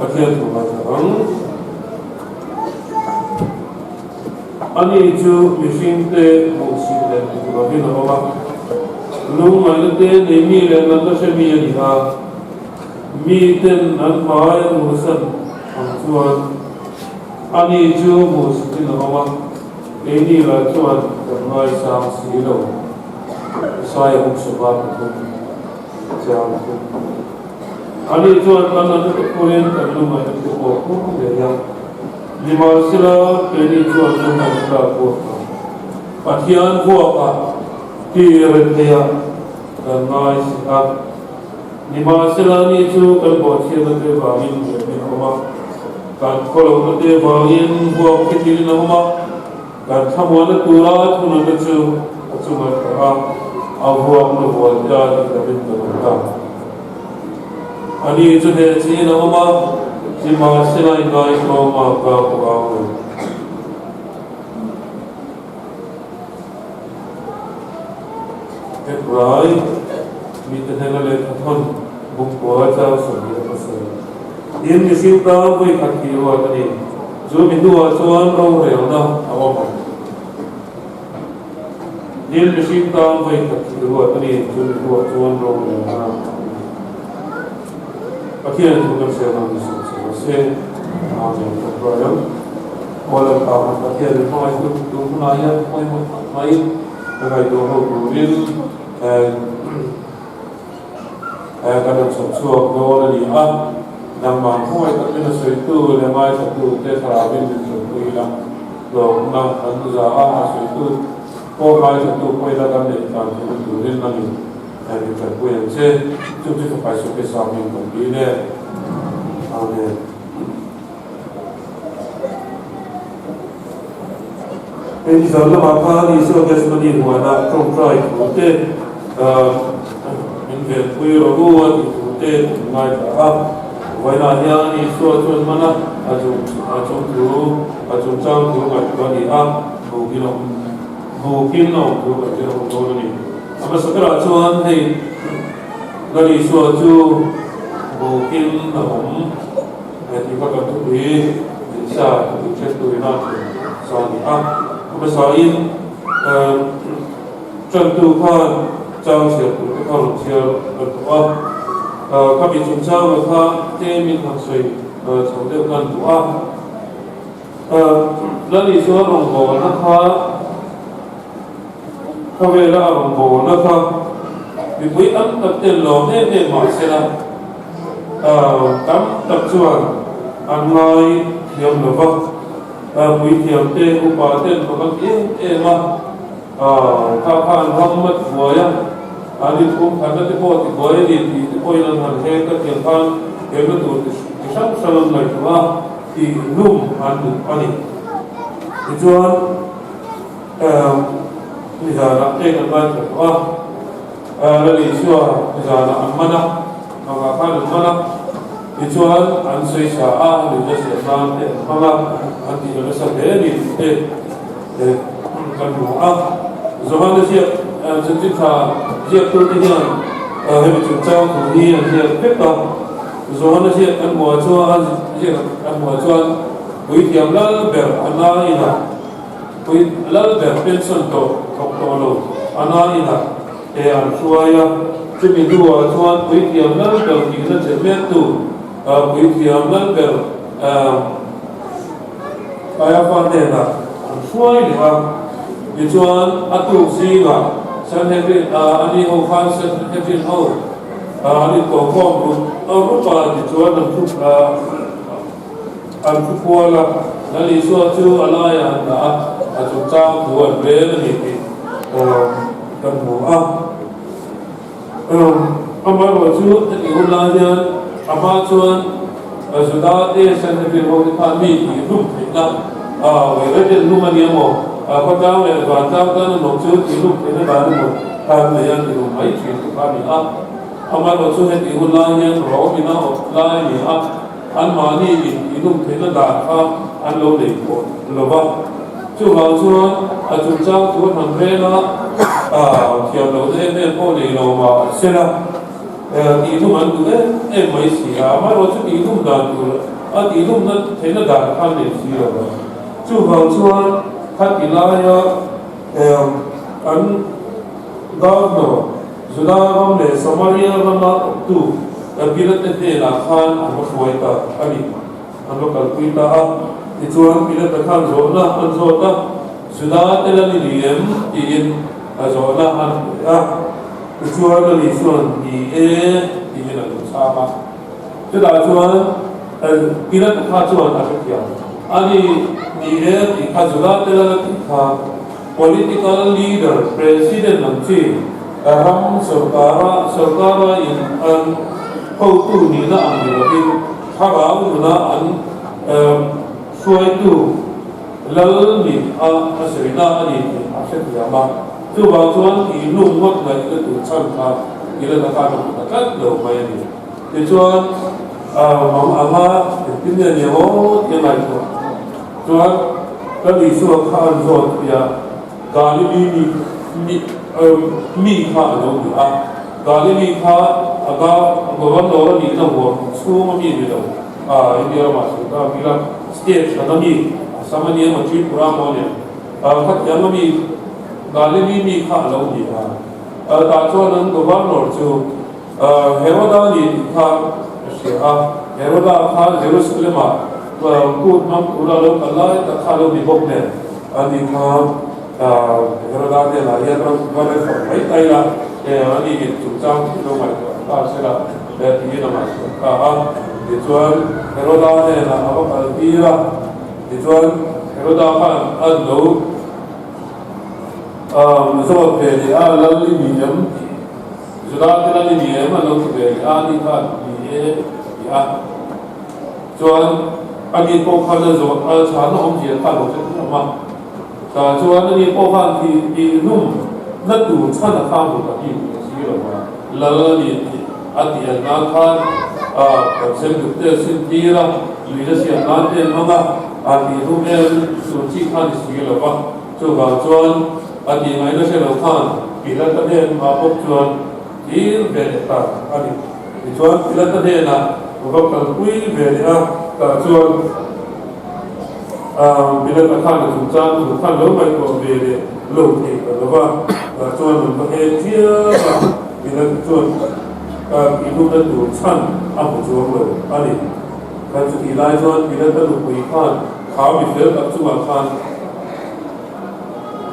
Pathian thu ngaithla ang. Ani chu mihringte hmuhsih leh duh lovin a awm a, lungngaihna te nei mi leh natna hre mi a ni a, miten an hmai an hmuhsan ang chuan ani chu hmuhsihin a awm a, keini lah chuan kan ngaisang si lo. Isaiah Bawksawpa pathum chiang thum. Ani chuan kan natna te pawhin kan lungngaihna te pawh a hmu ngei a. Nimahsela, keini chuan lungngaihna tlak vuakah, Pathian vuakah ti retheiah kan ngai si a. Nimahsela, ani chu kan bawhchhiatna te vangin hmuhin a awm a, kan khawlohna te vangin vuak khitirin a awm a. Kan thlamuanna tura thununna chu a chunga tha a, a vuakna vual te a tih lovin kan awm ta. Ani chu hneh chiin a awm a, nimahsela i ngaihawm a ka pawh ang lo. Hebrai mite hnena lehkha thawn bukpua chang 27. Tin, mihring tan vawi khat thih ruat a ni. Chu mi hnuah chuan rorelna a awm ang. Tin, mihring tan vawi khat thih ruat a ni. Chu mi hnuah chuan rorelna a awm ang. Pathian thu kan hriat ang ni sawm sawm a se. Amen. Kan hruai ang. Aw Lalpa, kan Pathian min hmangaih tu tu hunah hian pawimawh tak mai ka ngaihtuah ho turin Kan rawn chhawp chhuak dawn a ni a, nangmah hmangaih takin a sawitu leh ngaithlatute thlarauin min chawlhpui ila, hlawkna kan za a, a sawitu pawh ngaithlatu pawh ila kan neih tlan theihna turin a ni min chawlhpui ang che. Chu chu fapa Isua Krista hming kan ti le. Amen. Hei nizan lamah khan Isua Gethsemane huanah tawngtai thu te min venpui rawh u a tih thu te min ngaithla a. Vawiinah hian Isua chuan hmana a chung a chung thu a chungchang thu ngaihtuah a ni a, bukin a awm bukin a awm thu kan zir awm dawn a ni. A hmasa berah chuan hei Lal Isua chu bukin a awm. He ti kha kan thupui Lisa thupui hrettu ina thlen sa a ni a. Hmasain tantu khan chang chhiar tur te kha rawn chhiar kan tawh a. Khami chungchanga kha tlemin han sawi chho deuh kan duh a. Lali chuan rawngbawlna kha khawvela a rawngbawlna kha mipui tam tak ten lawm em em mah sela tam tak chuan an ngai thiam lo va, puithiam te upa ten pakhat em em a kha kha an ram a tibuai a, an inkhum khatna te pawh a tibuai a ni tih te pawhin an han hek a tiang khan hemna tur ti hrang hrang an ngaihtuah a. Tih hlum an duh a ni. Tichuan, nizanah te kan ngaithla tawh a, Lal Isua nizanah an man a, mangah khan an man a, tichuan an sawi sa a, nuihna siam nan te an hmang a, an tih la nasa hle a ni tih te kan hmu a. Johana ziak chanchin tha ziaktute hian hemi chungchang thu hi an ziak vek a. Johana ziak an hmuh chuan ziak an hmuh chuan puithiam lal ber a na inah pui lal ber pension tawh thawk tawh lo a na inah te an hruai a, chumi hnuah chuan puithiam lal ber tihna che hmeltu puithiam lal ber Kaiafa hnenah an hruai leh a, tichuan a tuk zingah Sanhedrin a ni ho khan Sanhedrin ho An intawhkhawm rup rup a, tichuan an thu an thu kual a, Lal Isua chu a laiah an dah a, a chungchang thu an rel a ni tih kan hmu a. Amaherawhchu chu heti hun lai hian a hma chuan Juda te Sanhedrin ho te khan mi tih hlum theihna Uireten hlum a ni emaw, khawtlang leh vantlang tan a nawm chu tih hlum theihna dan emaw khan nei a ti hlum mai thin te kha a ni a. Amaherawhchu chu heti hun lai hian rawm ina awp lai a ni a, anmahni in tih hlum theihna dan kha an lo nei tawh lo va. Chuvang chuan a chungchang thu a han rel a, thiam lohna em em pawh nei lo mah se la. Tihlum an duh em em mai si a, amaherawhchu tihlum dan tur a tihlumna theihna dan kha an nei si lo va. Chuvang chuan khati laia an governor Juda ram leh Samaria rama awptu Pilate hnenah khan an va hruai ta a ni. An va kalpui ta a. Tichuan Pilate khan zawhna an zawt a, Juda te la ni ni em? tiin a zawhna an pe a. Tichuan ani chuan, Ni e, tiin a lo chhang a. Chutah chuan Pilate kha chuan a hrethiam a ni, Ni e tih kha Juda te la la tih kha political leader, president ang chi ram sawrkara sawrkara in an hotu nihna ang ni lovin thlarau nuna an hruaitu lal nih a a sawina a ni tih a hrethiam a. Chuvang chuan tih hlum ngawt ngaihna tur chhan kha i la khan a hmu ta tlat lo mai a ni. Tichuan, mang anga engtin nge ni ang aw tih a ngaihtuah chuan ka Isua kha an zawt pui a, Galili mi mi mi kha a lo ni a. Galili kha a ga governor a nihna huam chhunga mi ni lo, India ramah sawi ta ang ila, state hrana mi, Assam a ni emaw Tripura emaw a ni ang. Khatiang a mi Galili mi kha a lo ni a. Tah chuan an governor chu Heroda ni tih kha a hria a. Heroda kha Jerusalem-ah kut hmang tura lo kal lai tak kha a lo ni bawk nen, ani kha Heroda hnenah hian ram va refer mai ta ila, ani in chungchang thil lo ngaihtuah ta se la tiin a ngaihtuah ta a. Tichuan Heroda hnenah a va kaltir a. Tichuan, Heroda khan a lo zawt ve leh a, Lal i ni em? tih. Juda te lal i ni em? A lo ti ve leh a, ani khan ni e a ti a. Chuan, ani pawh khan a zawt a, chhana awmzia kha a lo hre thiam a. Tah chuan ani pawh khan tih tih hlum na tur chhan a kha hmu ta bik leh si lo va, Lal a ni tih a ti an nan khan kan sem duk te a sin tir a, lui la siam nan te an hmang a, a tih hlum em tur chi kha ni si lo va. Chuvang chuan a tih ngaihna hre lo khan Pilata hnen ah bawk chuan thil ve leh ta a ni. Tichuan Pilata hnenah va kalpui ve leh a, tah chuan Pilata khan a chungchang thu khan lo ngaihtuah ve leh lo thei ta lo va, tah chuan an va en chiam a, Pilata chuan tihhlumna tur chhan a hmu chuang lo a ni. Khan chutih lai chuan Pilata nupui khan kha mi fel tak chungah khan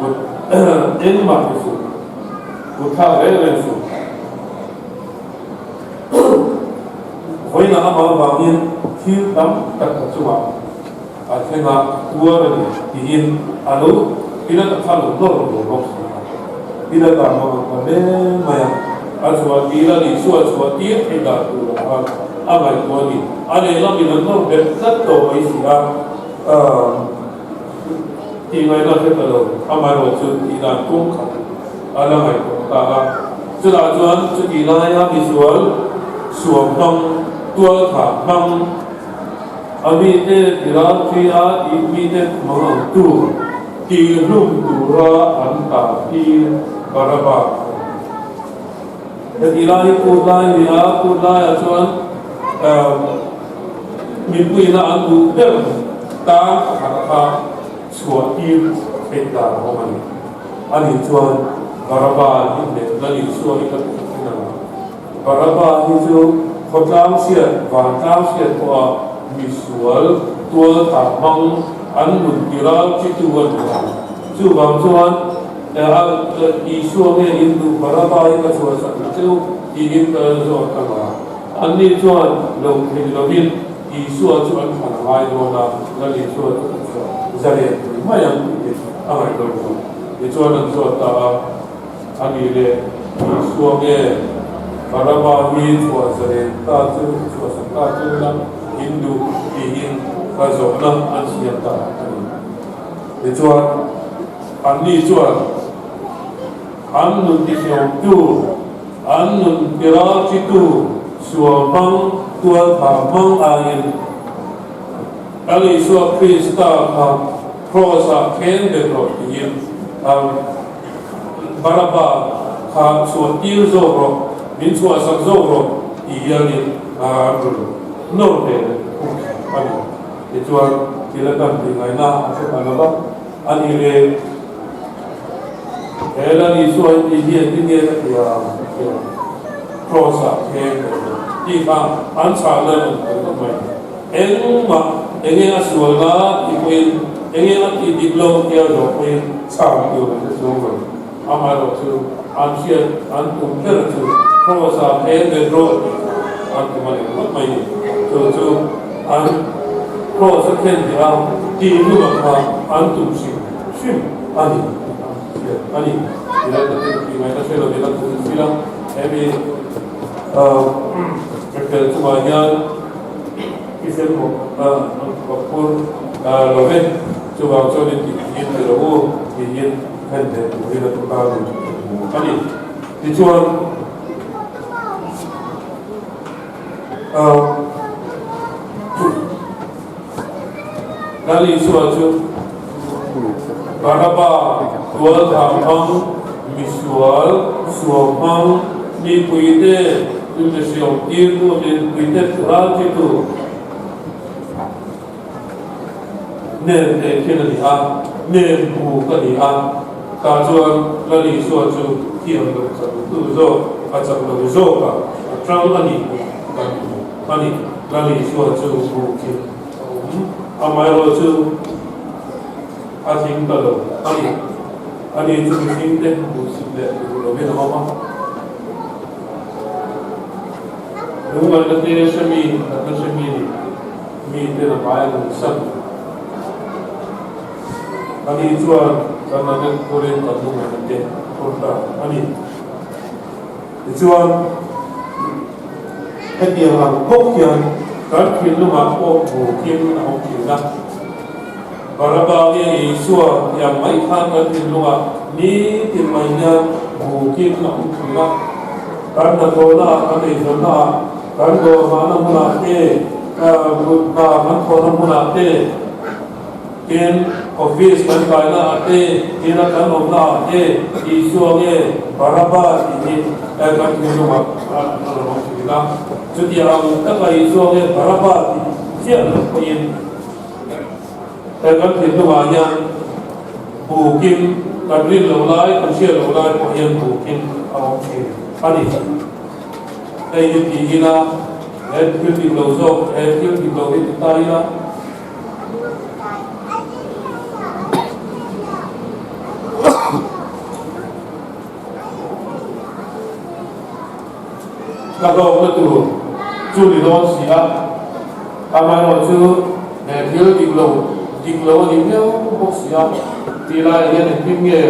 kut engmah ti suh, kut thlak reng reng suh. Vawiinah amah avangin thil tam tak ka chungah a thleng a, tuar a ni tiin a lo Pilata kha a lo nawr lo bawk si a. Pilata hmang ang ta hle mai a, a chhuah tir a nih chu a chhuah tir theih dan tur ang khan a ngaihtuah a ni. A lehlamin an nawr bet tlat tawh mai si a, tih ngaihna hre ta lo, amaherawhchu tih dan kawng khat a la ngaihtuah ta a. Chutah chuan chutih laia misual suam hmang, tualthah hmang, a mite tiral thi a tih mite hmang ang tu tihhlum tura an tah tir Baraba a ni. Hetih lai hi kut lai a ni a, kut laiah chuan mipuiina an duh ber tan pakhat kha chhuah tir theih dan a awm a ni. Ani chuan Baraba hi leh Lal Isua hi ka duh thin ang a. Baraba hi chu khawtlang hriat, vantlang hriat pawha misual tual tah hmang an nun tiral chitu a ni a. Chuvang chuan Isua nge in duh Baraba hi ka chhuahsak ta cheu tiin ka zawt ang a. Anni chuan lo theih lovin Isua chu an thlan a ngai dawn a, Lal Isua chu ka chhuah zalen thei mai ang tih hi a ngaihtuah lo. Tichuan an zawt ta a, A nih leh Isua nge Baraba hi chhuah zalen ta chu, chhuahsak ta chu la in duh tiin ka zawhna an siam ta a ni. Tichuan anni chuan an nun tihriawmtu, An nun tiral chitu sual hmang tual thah hmang aiin Lal Isua Krista kha Kraws-ah khen bet rawh tiin Baraba kha chhuah tir zawk rawh. min chhuahsak zawk rawh tih hianin an rawn nawr ve leh thung a ni. Tichuan, Pilatan tih ngaihna a hre ta lo va, a ni le, he Lal Isua hi tih hi engtin nge ka ti ang? a ti a. Kraws-ah thleng leh rawh tih kha an chhah lan a ni ta ngawt mai. Engmah, enge a sualna tih pawhin, enge a tih dik loh tia zawh pawhin chhang tur an hre chuang lo. Amaherawhchu, an hriat an tum ber chu Kraws-ah thleng leh rawh tih kha an tum a ni ngawt mai ni. Chu chu an Kraws a thlen tih a tih hnungah kha an tum hrim hrim a ni tih an hriat a ni. Tihian ka thil tih ngaihna hre lovin a tum zui a, hemi hrefel chungah hian thisen mawhphur lo ve, chuvang chuan in tih tih in ti lo u tiin khen leh turin a thu ta ni a ni. Tichuan Lal Isua chu Baraba tualthah hmang, misual suam hmang, mipuite inhriam tirtu, mipuite raltitu nen tehkhin a ni a, nen buk a ni a. Tah chuan Lal Isua chu thiam loh chaktu zawk, a chak lo zawk a, a tang a ni tih kan hmu a ni. Lal Isua chu bukin a awm, amaherawhchu a tling ta lo a ni. Ani chu mihringte hmuhsit leh duh lovin a awm a. Lungngaihna te hre mi, natna hre mi ni, mite a hmai a lungsan. Ani chuan kan natna turin kan lungngaihna te a phur ta a ni. Tichuan, hetiang ang bawk hian kan thinlungah pawh bukin a awm thin a. Baraba nge Isua tih ang mai khan kan thinlungah nitin mai hian bukin a awm thin a. Kan hnathawhnaah, kan eizawnnaah, kan dawrhmahna hmunah te, hna kan thawhna hmunah te, Tin, office kan kaina ah te, ina kan awmna ah te, Isua nge Baraba tih hi kan thinlung ah a rawn awm thin a. Chutiang ang taka Isua nge Baraba tih chiah loh pawhin kan thinlung ah hian bukin kan rin loh lai, kan hriat loh lai pawh hian bukin a awm thin a ni. Hei hi ti ila, he thil dik lo zawk, he thil dik lo hi ti ta ila, Ka hlawkna tur chu ni dawn si a, amaherawhchu he thil dik lo dik lo a ni viau bawk si a, tih laiah hian engtin nge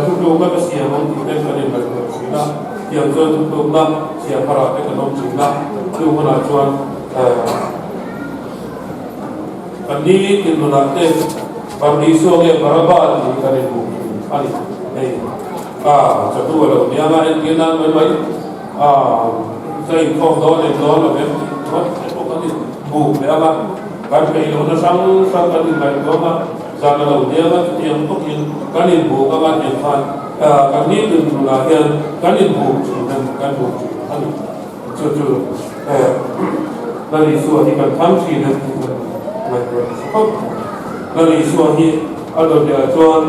thutlukna ka siam ang tih te kan inhnaihtuah thin a, tiang chuan thutlukna siam harah te kan awm thin a, chu hunah chuan. Kan ni tin nunah te Bar Isua nge Baraba tih hi kan inhmuh thin a ni. Hei a chatu a lo nia nga entir nan mai mai a ka inkhawm dawn em dawn lo em tih ringawt te pawh kan inbuk leh ang a, kan peih lohna hrang hrang kan inngaihtuah ang a, zan a lo nia nga chutiang bawkin kan inbuk ang a tiang khan kan ni tin nunah hian kan inbuk thin a ni, kan buk thin a ni. Chu chu Lal Isua hi kan thlang thin a tih kan ngaihtuah nasa khawp mai. Lal Isua hi a dawteh chuan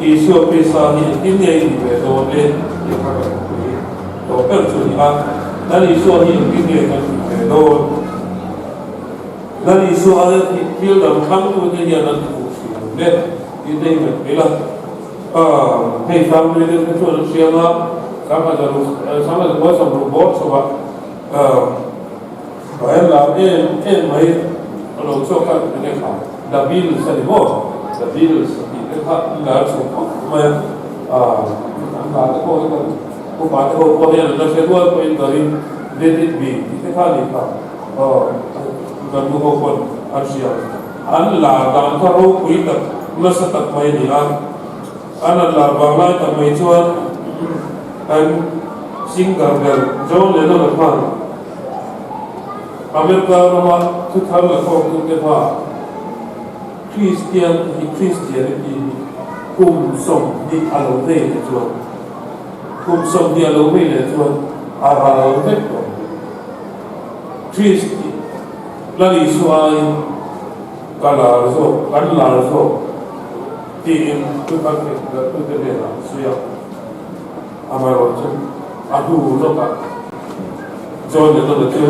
Isua Krista hi engtin nge i nih ve dawn le tih kha kan thupui tawh ber chu a ni a. Lal Isua hi engtin nge kan nih ve dawn? Lal Isua aia thil dang thlangtute hian an ti duh thin ang le tih te hi ngaihtuah ila. Hei family te kha chuan an hria anga 30 30 bawr chho ah Bayan lar em em mai a lo chhuak kha enge kha The Beatles a ni maw The Beatles a tih te kha an lar chho khawp mai a an hla te pawh hi kan upa te ho pawh hian an la hre rual pawhin ka ring Let it be tih te kha a ni kha kan nu ho pawn an hria An lar dan kha ropui tak nasa tak mai a ni a, an han lar vang lai tak mai chuan an singer ber John Lennon-a khan America rama thuthar la khawmtute kha Kristian hi Christianity hi kum 20 a lo vei leh chuan kum 20 a lo vei leh chuan. A ral vek tawh. Kristi Lal Isua aiin ka lar zawk, kan lar zawk tiin thuthar theihdarhtute hnenah a sawi a. Amaherawhchu a hnu lawkah John Lennon-a chu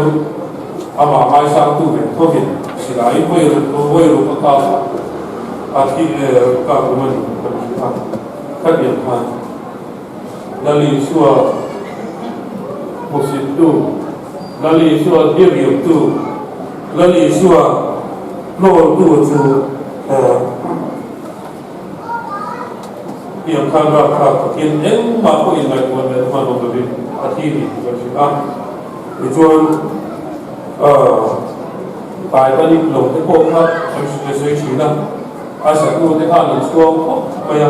amah ngaisangtu ve thovin silai vawi ruk a kap a, a thih kap rum a ni kan hria a, khatiang khan Lal Isua hmuhsittu, Lal Isua biabiaktu, Lal Isua hnawltu chu tiang khan rapthlak takin engmah pawh inngaihtuah leh hman awm lovin a thi ni tih kan hria a. Tichuan Titanic lo te pawh kha an sawi thin a. A satute khan an chhuang khawp mai a.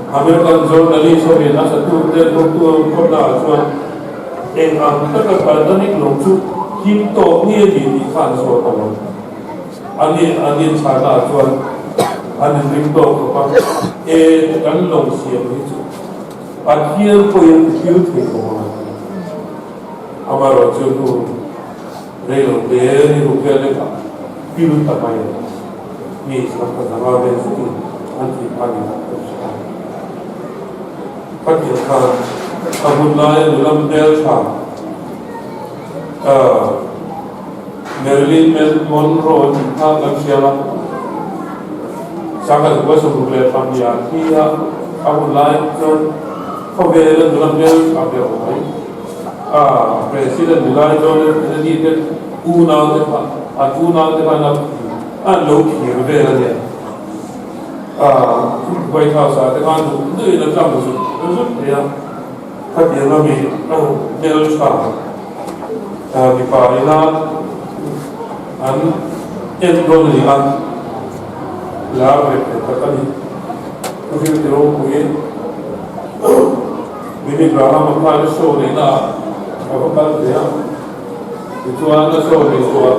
American journalist hovin a satute thawktu khawpna ah chuan eng ang taka Titanic lawng chu him tawk nge ni tih kha an zawt a lo. An an inchhana ah chuan an inring tawk khawp a, E kan lawng siam hi chu Pathian pawhin thil thei lo ang a ti. Amaherawhchu hnu Reilo te ni ruk vel lekah pil ta mai a mi 105 vel zetin an tih kha ni kan hre a. Khatiang khan a hun laia nula hmeltha Marilyn Monroe an tih kha kan hria a, 1962 ah thi a, a hun lai chuan khawvela nula hmeltha ber mai. A President ni lai John F Kennedy te unau te kha an unau te khan an lo thlir vel a nia. A White House ah te khan duh duhin a tlang zut zut thei a. Khatiang a mi hmeltha mipa ina an en dawn a ni a, lar rep thei tak a ni. Thuhrilh ti ropuiin. Billy Graham a khan a show neihna ah a va kal ve a, tichuan a show neih zawhah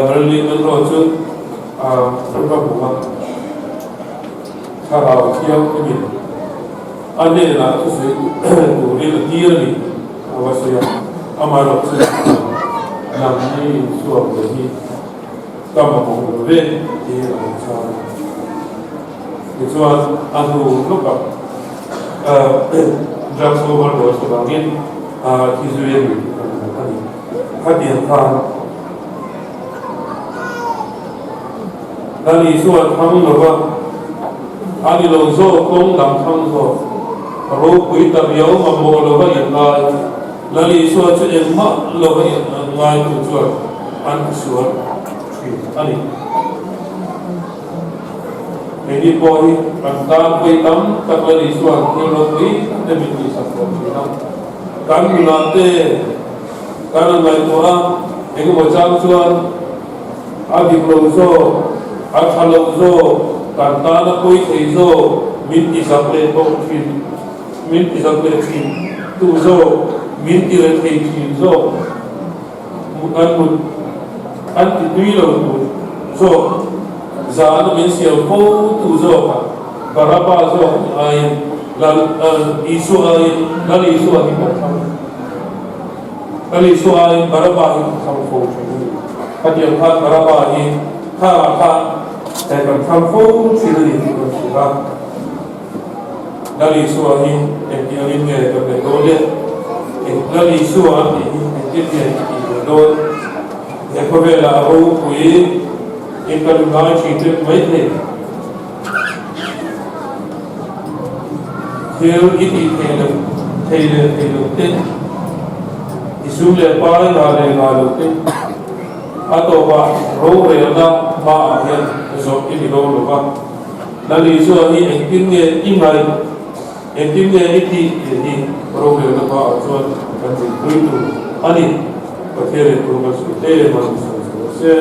Marilyn Monroe chu a va hmu a, thlarau thianghlimin a hnenah thusawi turin a tir a ni a va sawi a, amaherawh chu nangni inchhuak ve hi ka mamawh lo ve tiin a lo chhang a. Tichuan a hnu lawkah drugs overdose avangin thi zui a ni tih kan hmu a ni. Khatiang khan Lal Isua thang lova a ni lo zawk kawng dang thang zawk ropui ta riau mamawh lova inngai Lal Isua chu engmah lova inngaitu chuan an sual thin a ni. Keini pawh hi kan tan vawi tam tak Lal Isua'n thil ropui tak te min tihsak tawh thin a. Kan nunah te kan han ngaihtuah a, engemaw chang chuan a dik lo zawk, a tha lo zawk, kan tan a pawi thei zawk min tizak leh tawh thin, min tizak leh thin tu zawk, min ti rethei thin zawk. An mut an ti tui lo tur zawk, zahna min siam fo tu zawkah Baraba zawk aiin Lal Isua aiin Lal Isua hi kan thlang Lal Isua aiin Baraba hi kan thlang fo thin a ni. Khatiang khan Baraba hi kharah khan kan thlang fo thin a ni tih kan hria a. Lal Isua hi engtiangin nge kan neih dawn le? Eng Lal Isua an tih hi engtin nge i tih ve dawn? He khawvelah a ropui in kan ngai thin ṭep mai thei. Thil i tih theih loh thei leh thei loh te, i sum leh pai ngah leh ngah loh te, a tawpah rorelna hmaah hian zawrh i ni dawn lo va. Lal Isua hi engtin nge i ngaih, engtin nge i tih tih hi rorelna hmaah chuan kan dinpui tur a ni. Pathianin thu kan sawi hle a, hmangaih sawi sawi se.